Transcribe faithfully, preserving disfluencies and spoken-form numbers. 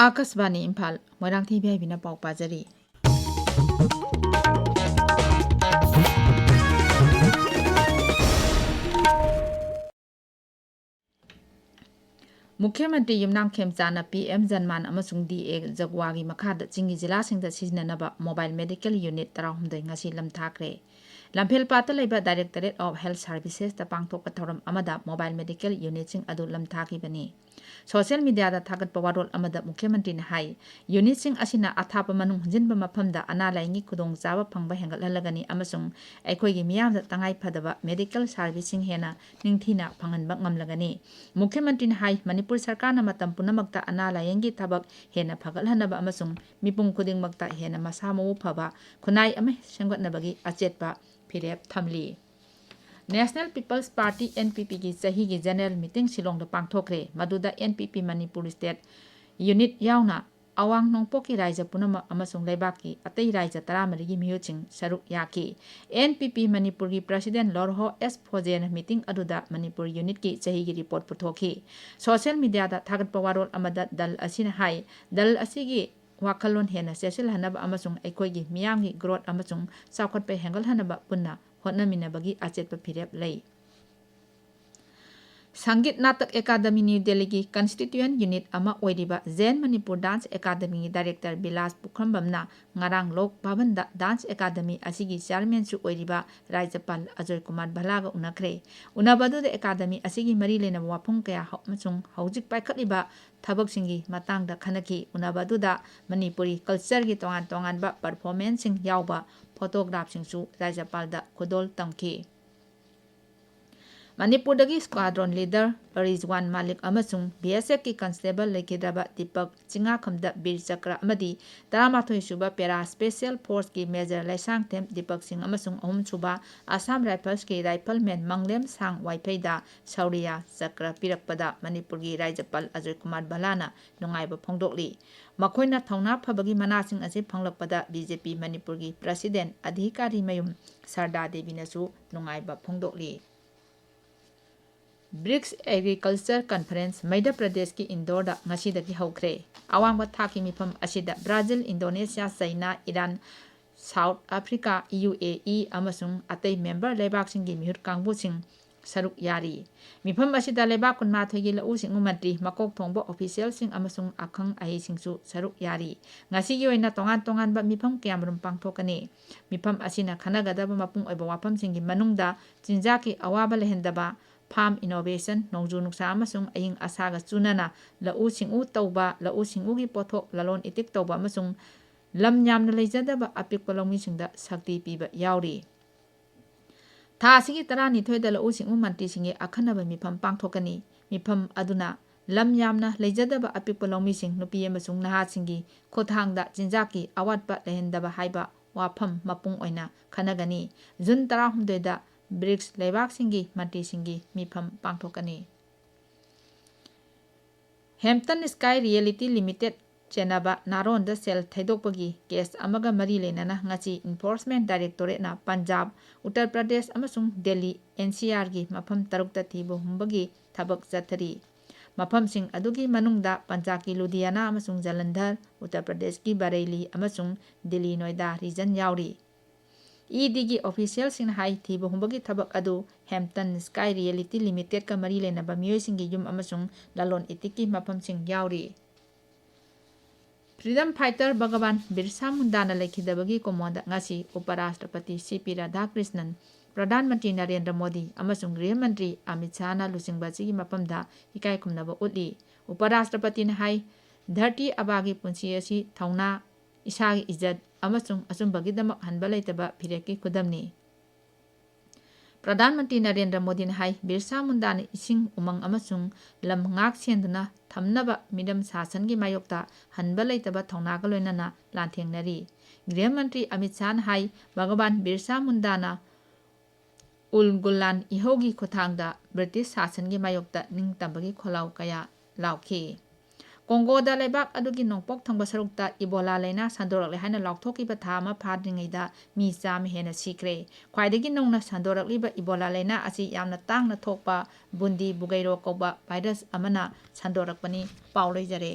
ꯑꯥꯀꯥꯁꯕꯥꯅꯤ ꯏꯝꯐꯥꯜ, ꯃꯣꯏꯔꯥꯡꯊꯦꯝ ꯏꯕꯦꯝꯍꯥꯏꯕꯤꯅ ꯄꯥꯎ ꯄꯥꯖꯔꯤ꯫ ꯃꯨꯈ꯭ꯌ ꯃꯟꯇ꯭ꯔꯤ ꯌꯨꯝꯅꯥꯝ ꯈꯦꯝꯆꯥꯟꯅ P M ꯖꯟꯃꯥꯟ ꯑꯃꯁꯨꯡ ꯗꯤ ꯑꯦ ꯖꯒꯋꯥꯒꯤ ꯃꯈꯥꯗ ꯆꯤꯡꯒꯤ ꯖꯤꯂꯥꯁꯤꯡꯗ ꯁꯤꯖꯤꯟꯅꯅꯕ mobile medical unit ꯇꯔꯥꯍꯨꯝꯗꯣꯏ ꯉꯁꯤ ꯂꯝꯊꯥꯈ꯭ꯔꯦ꯫ ꯂꯝꯐꯦꯜꯄꯥꯠꯇ ꯂꯩꯕ Directorate of Health Servicesꯇ ꯄꯥꯡꯊꯣꯛꯄ ꯊꯧꯔꯝ ꯑꯃꯗ mobile medical unitꯁꯤꯡ ꯑꯗꯨ ꯂꯝꯊꯥꯈꯤꯕꯅꯤ꯫ Social mediaꯗ ꯊꯥꯒꯠꯄ ꯋꯥꯔꯣꯜ ꯑꯃꯗ ꯃꯨꯈ꯭ꯌ ꯃꯟꯇ꯭ꯔꯤꯅ ꯍꯥꯏ, unitꯁꯤꯡ ꯑꯁꯤꯅ ꯑꯊꯥꯞꯄ ꯃꯅꯨꯡ ꯍꯟꯖꯤꯟꯕ ꯃꯐꯝꯗ ꯑꯅꯥ ꯂꯥꯌꯦꯡꯒꯤ ꯈꯨꯗꯣꯡꯆꯥꯕ ꯐꯪꯕ ꯍꯦꯟꯒꯠꯍꯜꯂꯒꯅꯤ ꯑꯃꯁꯨꯡ ꯑꯩꯈꯣꯏꯒꯤ ꯃꯤꯌꯥꯝꯗ ꯇꯉꯥꯏ ꯐꯗꯕ medical serviceꯁꯤꯡ ꯍꯦꯟꯅ ꯅꯤꯡꯊꯤꯅ ꯐꯪꯍꯟꯕ ꯉꯝꯂꯒꯅꯤ꯫ ꯃꯨꯈ꯭ꯌ ꯃꯟꯇ꯭ꯔꯤꯅ ꯍꯥꯏ, ꯃꯅꯤꯄꯨꯔ ꯁꯔꯀꯥꯔꯅ ꯃꯇꯝ ꯄꯨꯝꯅꯃꯛꯇ ꯑꯅꯥ ꯂꯥꯌꯦꯡꯒꯤ ꯊꯕꯛ ꯍꯦꯟꯅ ꯐꯒꯠꯍꯟꯅꯕ ꯑꯃꯁꯨꯡ ꯃꯤꯄꯨꯝ ꯈꯨꯗꯤꯡꯃꯛꯇ ꯍꯦꯟꯅ ꯃꯁꯥ ꯃꯎ ꯐꯕ ꯈꯨꯟꯅꯥꯏ ꯑꯃ ꯁꯦꯝꯒꯠꯅꯕꯒꯤ ꯑꯆꯦꯠꯄ ꯐꯤꯔꯦꯞ ꯊꯝꯂꯤ꯫ National People's Party, NPPꯒꯤ ꯆꯍꯤꯒꯤ general meeting ꯁꯤꯂꯣꯡꯗ ꯄꯥꯡꯊꯣꯛꯈ꯭ꯔꯦ꯫ ꯃꯗꯨꯗ NPP ꯃꯅꯤꯄꯨꯔ State Unit ꯌꯥꯎꯅ ꯑꯋꯥꯡ ꯅꯣꯡꯄꯣꯛꯀꯤ ꯔꯥꯏꯖ ꯄꯨꯝꯅꯃꯛ ꯑꯃꯁꯨꯡ ꯂꯩꯕꯥꯛꯀꯤ ꯑꯇꯩ ꯔꯥꯏꯖ ꯇꯔꯥꯃꯔꯤꯒꯤ ꯃꯤꯍꯨꯠꯁꯤꯡ ꯁꯔꯨꯛ ꯌꯥꯈꯤ꯫ NPP ꯃꯅꯤꯄꯨꯔꯒꯤ President ꯂꯣꯔꯍꯣ ꯑꯦꯁ ꯐꯣꯖꯦꯅ meeting ꯑꯗꯨꯗ ꯃꯅꯤꯄꯨꯔ unitꯀꯤ ꯆꯍꯤꯒꯤ report ꯄꯨꯊꯣꯛꯈꯤ꯫ Social mediaꯗ ꯊꯥꯒꯠꯄ ꯋꯥꯔꯣꯜ ꯑꯃꯗ ꯗꯜ ꯑꯁꯤꯅ ꯍꯥꯏ, ꯗꯜ ꯑꯁꯤꯒꯤ ꯋꯥꯈꯜꯂꯣꯟ ꯍꯦꯟꯅ ꯆꯦꯠꯁꯤꯜꯍꯟꯅꯕ ꯑꯃꯁꯨꯡ ꯑꯩꯈꯣꯏꯒꯤ ꯃꯤꯌꯥꯝꯒꯤ growth ꯑꯃꯁꯨꯡ ꯆꯥꯎꯈꯠꯄ ꯍꯦꯟꯒꯠꯍꯟꯅꯕ ꯄꯨꯟꯅ ꯍꯣꯠꯅꯃꯤꯟꯅꯕꯒꯤ ꯑꯆꯦꯠꯄ ꯐꯤꯔꯦꯞ ꯂꯩ꯫ ꯁꯪꯒꯤꯠ ꯅꯥꯇꯛ ꯑꯦꯀꯥꯗꯃꯤ ꯅ꯭ꯌꯨ ꯗꯦꯜꯂꯤꯒꯤ constituent unit ꯑꯃ ꯑꯣꯏꯔꯤꯕ Jain Manipur Dance Academyꯒꯤ Director ꯕꯤꯂꯥꯁ ꯄꯨꯈ꯭ꯔꯝꯕꯝꯅ ꯉꯔꯥꯡ ꯂꯣꯛ ꯚꯕꯟꯗ dance academy ꯑꯁꯤꯒꯤ chairmanꯁꯨ ꯑꯣꯏꯔꯤꯕ ꯔꯥꯖ꯭ꯌꯄꯥꯜ ꯑꯖꯣꯏ ꯀꯨꯃꯥꯔ ꯚꯜꯂꯥꯒ ꯎꯅꯈ꯭ꯔꯦ꯫ ꯎꯅꯕ ꯑꯗꯨꯗ academy ꯑꯁꯤꯒꯤ ꯃꯔꯤ ꯂꯩꯅꯕ ꯋꯥꯐꯝ ꯀꯌꯥ ꯍꯧ-, ꯑꯃꯁꯨꯡ ꯍꯧꯖꯤꯛ ꯄꯥꯏꯈꯠꯂꯤꯕ ꯊꯕꯛꯁꯤꯡꯒꯤ ꯃꯇꯥꯡꯗ ꯈꯟꯅꯈꯤ꯫ ꯎꯅꯕ ꯑꯗꯨꯗ ꯃꯅꯤꯄꯨꯔꯤ cultureꯒꯤ ꯇꯣꯉꯥꯟ ꯇꯣꯉꯥꯟꯕ performanceꯁꯤꯡ ꯌꯥꯎꯕ photographꯁꯤꯡꯁꯨ ꯔꯥꯖ꯭ꯌꯄꯥꯜꯗ ꯈꯨꯗꯣꯜ ꯇꯝꯈꯤ꯫ ꯃꯅꯤꯄꯨꯔꯗꯒꯤ squadron leader ꯔꯤꯖꯋꯥꯟ ꯃꯥꯂꯤꯛ ꯑꯃꯁꯨꯡ BSFꯀꯤ constable ꯂꯩꯈꯤꯗ꯭ꯔꯕ ꯗꯤꯄꯛ ꯆꯤꯡꯉꯥꯈꯝꯗ ꯕꯤꯔ ꯆꯀ꯭ꯔ ꯑꯃꯗꯤ ꯇꯔꯥꯃꯥꯊꯣꯏ ꯁꯨꯕ Para Special Forceꯀꯤ Major Leishangthem Deepak ꯁꯤꯡ ꯑꯃꯁꯨꯡ ꯑꯍꯨꯝ ꯁꯨꯕ Assam Riflesꯀꯤ rifleman ꯃꯪꯂꯦꯝ ꯁꯥꯡ ꯋꯥꯏꯐꯩꯗ ꯁꯧꯔꯤꯌꯥ ꯆꯀ꯭ꯔ ꯄꯤꯔꯛꯄꯗ ꯃꯅꯤꯄꯨꯔꯒꯤ ꯔꯥꯖ꯭ꯌꯄꯥꯜ ꯑꯖꯣꯏ ꯀꯨꯃꯥꯔ ꯚꯜꯂꯥꯅ ꯅꯨꯡꯉꯥꯏꯕ ꯐꯣꯡꯗꯣꯛꯂꯤ꯫ ꯃꯈꯣꯏꯅ ꯊꯧꯅꯥ ꯐꯕꯒꯤ ꯃꯅꯥꯁꯤꯡ ꯑꯁꯤ ꯐꯪꯂꯛꯄꯗ BJP ꯃꯅꯤꯄꯨꯔꯒꯤ President ꯑꯙꯤꯀꯥꯔꯤ ꯃꯌꯨꯝ ꯁꯔꯗꯥ ꯗꯦꯕꯤꯅꯁꯨ ꯅꯨꯡꯉꯥꯏꯕ ꯐꯣꯡꯗꯣꯛꯂꯤ꯫ ꯕ꯭ꯔꯤꯛꯁ ꯑꯦꯒ꯭ꯔꯤꯀꯜꯆꯔ ꯀꯟꯐꯔꯦꯟꯁ ꯃꯩꯙ꯭ꯌ ꯄ꯭ꯔꯗꯦꯁꯀꯤ ꯏꯟꯗꯣꯔꯗ ꯉꯁꯤꯗꯒꯤ ꯍꯧꯈ꯭ꯔꯦ꯫ ꯑꯋꯥꯡꯕ ꯊꯥꯛꯀꯤ ꯃꯤꯐꯝ ꯑꯁꯤꯗ ꯕ꯭ꯔꯥꯖꯤꯜ, ꯏꯟꯗꯣꯅꯦꯁꯤꯌꯥ, ꯆꯩꯅꯥ, ꯏꯔꯥꯟ, ꯁꯥꯎꯠ ꯑꯐ꯭ꯔꯤꯀꯥ, ꯌꯨ ꯑꯦ ꯏ ꯑꯃꯁꯨꯡ ꯑꯇꯩ ꯃꯦꯝꯕꯔ ꯂꯩꯕꯥꯛꯁꯤꯡꯒꯤ ꯃꯤꯍꯨꯠ ꯀꯥꯡꯕꯨꯁꯤꯡ ꯁꯔꯨꯛ ꯌꯥꯔꯤ꯫ ꯃꯤꯐꯝ ꯑꯁꯤꯗ ꯂꯩꯕꯥꯛ ꯀꯨꯟꯃꯥꯊꯣꯏꯒꯤ ꯂꯧꯎ ꯁꯤꯡꯎ ꯃꯟꯇ꯭ꯔꯤ, ꯃꯀꯣꯛ ꯊꯣꯡꯕ ꯑꯣꯐꯤꯁꯤꯌꯦꯜꯁꯤꯡ ꯑꯃꯁꯨꯡ ꯑꯈꯪ ꯑꯍꯩꯁꯤꯡꯁꯨ ꯁꯔꯨꯛ ꯌꯥꯔꯤ꯫ ꯉꯁꯤꯒꯤ ꯑꯣꯏꯅ ꯇꯣꯉꯥꯟ ꯇꯣꯉꯥꯟꯕ ꯃꯤꯐꯝ ꯀꯌꯥꯃꯔꯨꯝ ꯄꯥꯡꯊꯣꯛꯀꯅꯤ꯫ ꯃꯤꯐꯝ ꯑꯁꯤꯅ ꯈꯟꯅꯒꯗꯕ ꯃꯄꯨꯡ ꯑꯣꯏꯕ ꯋꯥꯐꯝꯁꯤꯡꯒꯤ ꯃꯅꯨꯡꯗ ꯆꯤꯟꯖꯥꯛꯀꯤ ꯑꯋꯥꯕ ꯂꯩꯍꯟꯗꯕ, ꯐꯥꯔꯝ ꯏꯅꯣꯚꯦꯁꯟ, ꯅꯣꯡꯖꯨ ꯅꯨꯡꯁꯥ ꯑꯃꯁꯨꯡ ꯑꯏꯪ ꯑꯁꯥꯒ ꯆꯨꯅꯅ ꯂꯧꯎ ꯁꯤꯡꯎ ꯇꯧꯕ, ꯂꯧꯎ ꯁꯤꯡꯎꯒꯤ ꯄꯣꯠꯊꯣꯛ ꯂꯂꯣꯟ ꯏꯇꯤꯛ ꯇꯧꯕ ꯑꯃꯁꯨꯡ ꯂꯝ ꯌꯥꯝꯅ ꯂꯩꯖꯗꯕ ꯑꯄꯤꯛꯄ ꯂꯧꯃꯤꯁꯤꯡꯗ ꯁꯛꯇꯤ ꯄꯤꯕ ꯌꯥꯎꯔꯤ꯫ ꯊꯥ ꯑꯁꯤꯒꯤ ꯇꯔꯥꯅꯤꯊꯣꯏꯗ ꯂꯧꯎ ꯁꯤꯡꯎ ꯃꯟꯇ꯭ꯔꯤꯁꯤꯡꯒꯤ ꯑꯈꯟꯅꯕ ꯃꯤꯐꯝ ꯄꯥꯡꯊꯣꯛꯀꯅꯤ꯫ ꯃꯤꯐꯝ ꯑꯗꯨꯅ ꯂꯝ ꯌꯥꯝꯅ ꯂꯩꯖꯗꯕ ꯑꯄꯤꯛꯄ ꯂꯧꯃꯤꯁꯤꯡ, ꯅꯨꯄꯤ ꯑꯃꯁꯨꯡ ꯅꯍꯥꯁꯤꯡꯒꯤ ꯈꯨꯠꯊꯥꯡꯗ ꯆꯤꯟꯖꯥꯛꯀꯤ ꯑꯋꯥꯠꯄ ꯂꯩꯍꯟꯗꯕ ꯍꯥꯏꯕ ꯋꯥꯐꯝ ꯃꯄꯨꯡ ꯑꯣꯏꯅ ꯈꯟꯅꯒꯅꯤ꯫ ꯖꯨꯟ ꯇꯔꯥꯍꯨꯝꯗꯣꯏꯗ ꯕ꯭ꯔꯤꯛꯁ ꯂꯩꯕꯥꯛꯁꯤꯡꯒꯤ ꯃꯟꯇ꯭ꯔꯤꯁꯤꯡꯒꯤ ꯃꯤꯐꯝ ꯄꯥꯡꯊꯣꯛꯀꯅꯤ꯫ ꯍꯦꯝꯇꯟ ꯁ꯭ꯀꯥꯏ ꯔꯤꯌꯦꯂꯤꯇꯤ ꯂꯤꯃꯤꯇꯦꯗ ꯆꯦꯟꯅꯕ ꯅꯥꯔꯣꯟꯗ ꯁꯦꯜ ꯊꯩꯗꯣꯛꯄꯒꯤ ꯀꯦꯁ ꯑꯃꯒ ꯃꯔꯤ ꯂꯩꯅꯅ ꯉꯁꯤ ꯏꯟꯐꯣꯔꯁꯃꯦꯟ ꯗꯥꯏꯔꯦꯛꯇꯣꯔꯦꯠꯅ ꯄꯟꯖꯥꯕ, ꯎꯠꯇꯔ ꯄ꯭ꯔꯗꯦꯁ ꯑꯃꯁꯨꯡ ꯗꯦꯜꯂꯤ, ꯑꯦꯟ ꯁꯤ ꯑꯥꯔꯒꯤ ꯃꯐꯝ ꯇꯔꯨꯛꯇ ꯊꯤꯕ ꯍꯨꯝꯕꯒꯤ ꯊꯕꯛ ꯆꯠꯊꯔꯤ꯫ ꯃꯐꯝꯁꯤꯡ ꯑꯗꯨꯒꯤ ꯃꯅꯨꯡꯗ ꯄꯟꯖꯥꯕꯀꯤ ꯂꯨꯙꯤꯌꯥꯅꯥ ꯑꯃꯁꯨꯡ ꯖꯂꯟꯙꯔ, ꯎꯠꯇꯔ ꯄ꯭ꯔꯗꯦꯁꯀꯤ ꯕꯔꯦꯂꯤ ꯑꯃꯁꯨꯡ ꯗꯤꯜꯂꯤ ꯅꯣꯏꯗꯥ ꯔꯤꯖꯟ ꯌꯥꯎꯔꯤ꯫ ꯏ ꯗꯤꯒꯤ ꯑꯣꯐꯤꯁꯤꯌꯦꯜꯁꯤꯡꯅ ꯍꯥꯏ, ꯊꯤꯕ ꯍꯨꯝꯕꯒꯤ ꯊꯕꯛ ꯑꯗꯨ ꯍꯦꯝꯇꯟ ꯁ꯭ꯀꯥꯏ ꯔꯤꯌꯦꯂꯤꯇꯤ ꯂꯤꯃꯤꯇꯦꯗꯀ ꯃꯔꯤ ꯂꯩꯅꯕ ꯃꯤꯑꯣꯏꯁꯤꯡꯒꯤ ꯌꯨꯝ ꯑꯃꯁꯨꯡ ꯂꯂꯣꯟ ꯏꯇꯤꯛꯀꯤ ꯃꯐꯝꯁꯤꯡ ꯌꯥꯎꯔꯤ꯫ ꯐ꯭ꯔꯤꯗꯝ ꯐꯥꯏꯇꯔ ꯚꯒꯋꯥꯟ ꯕꯤꯔꯁꯥ ꯃꯨꯟꯗꯥꯅ ꯂꯩꯈꯤꯗꯕꯒꯤ ꯀꯨꯃꯣꯟꯗ ꯉꯁꯤ ꯎꯄꯔꯥꯁꯇ꯭ꯔꯄꯇꯤ ꯁꯤ ꯄꯤ ꯔꯥꯙꯥꯀ꯭ꯔꯤꯁꯅꯟ, ꯄ꯭ꯔꯙꯥꯟ ꯃꯟꯇ꯭ꯔꯤ ꯅꯔꯦꯟꯗ꯭ꯔ ꯃꯣꯗꯤ ꯑꯃꯁꯨꯡ ꯒ꯭ꯔꯤꯍ ꯃꯟꯇ꯭ꯔꯤ ꯑꯃꯤꯠ ꯁꯥꯍꯅ ꯂꯨꯆꯤꯡꯕ ꯑꯁꯤꯒꯤ ꯃꯐꯝꯗ ꯏꯀꯥꯏ ꯈꯨꯝꯅꯕ ꯎꯠꯂꯤ꯫ ꯎꯄꯔꯥꯁꯇ꯭ꯔꯄꯇꯤꯅ ꯍꯥꯏ, ꯙꯔꯇꯤ ꯑꯕꯥꯒꯤ ꯄꯨꯟꯁꯤ ꯑꯁꯤ ꯊꯧꯅꯥ, ꯏꯁꯥꯒꯤ ꯏꯖꯠ ꯑꯃꯁꯨꯡ ꯑꯆꯨꯝꯕꯒꯤꯗꯃꯛ ꯍꯟꯕ ꯂꯩꯇꯕ ꯐꯤꯔꯦꯞꯀꯤ ꯈꯨꯗꯝꯅꯤ꯫ ꯄ꯭ꯔꯙꯥꯟ ꯃꯟꯇ꯭ꯔꯤ ꯅꯔꯦꯟꯗ꯭ꯔ ꯃꯣꯗꯤꯅ ꯍꯥꯏ, ꯕꯤꯔꯁꯥ ꯃꯨꯟꯗꯥꯅ ꯏꯁꯤꯡ, ꯎꯃꯪ ꯑꯃꯁꯨꯡ ꯂꯝ ꯉꯥꯛ ꯁꯦꯟꯗꯨꯅ ꯊꯝꯅꯕ ꯃꯤꯗꯝ ꯁꯥꯁꯟꯒꯤ ꯃꯥꯌꯣꯛꯇ ꯍꯟꯕ ꯂꯩꯇꯕ ꯊꯧꯅꯥꯒ ꯂꯣꯏꯅꯅ ꯂꯥꯟꯊꯦꯡꯅꯔꯤ꯫ ꯒ꯭ꯔꯤꯍ ꯃꯟꯇ꯭ꯔꯤ ꯑꯃꯤꯠ ꯁꯥꯍꯅ ꯍꯥꯏ, ꯚꯒꯋꯥꯟ ꯕꯤꯔꯁꯥ ꯃꯨꯟꯗꯥꯅ ꯎꯜ ꯒꯨꯂꯥꯟ ꯏꯍꯧꯒꯤ ꯈꯨꯠꯊꯥꯡꯗ ꯕ꯭ꯔꯤꯇꯤꯁ ꯁꯥꯁꯟꯒꯤ ꯃꯥꯌꯣꯛꯇ ꯅꯤꯡꯇꯝꯕꯒꯤ ꯈꯣꯜꯂꯥꯎ ꯀꯌꯥ ꯂꯥꯎꯈꯤ꯫ ꯀꯣꯡꯒꯣꯗ ꯂꯩꯕꯥꯛ ꯑꯗꯨꯒꯤ ꯅꯣꯡꯄꯣꯛ ꯊꯪꯕ ꯁꯔꯨꯛꯇ ꯏꯕꯣꯂꯥ ꯂꯥꯏꯅꯥ ꯁꯟꯗꯣꯔꯛꯂꯦ ꯍꯥꯏꯅ ꯂꯥꯎꯊꯣꯛꯈꯤꯕ ꯊꯥ ꯑꯃ ꯐꯥꯗ꯭ꯔꯤꯉꯩꯗ ꯃꯤ ꯆꯥꯝꯃ ꯍꯦꯟꯅ ꯁꯤꯈ꯭ꯔꯦ꯫ ꯈ꯭ꯋꯥꯏꯗꯒꯤ ꯅꯧꯅ ꯁꯟꯗꯣꯔꯛꯂꯤꯕ ꯏꯕꯣꯂꯥ ꯂꯥꯏꯅꯥ ꯑꯁꯤ ꯌꯥꯝꯅ ꯇꯥꯡꯅ ꯊꯣꯛꯄ ꯕꯨꯟꯗꯤ ꯕꯨꯒꯩꯔꯣ ꯀꯧꯕ ꯚꯥꯏꯔꯁ ꯑꯃꯅ ꯁꯟꯗꯣꯔꯛꯄꯅꯤ꯫ ꯄꯥꯎ ꯂꯣꯏꯖꯔꯦ꯫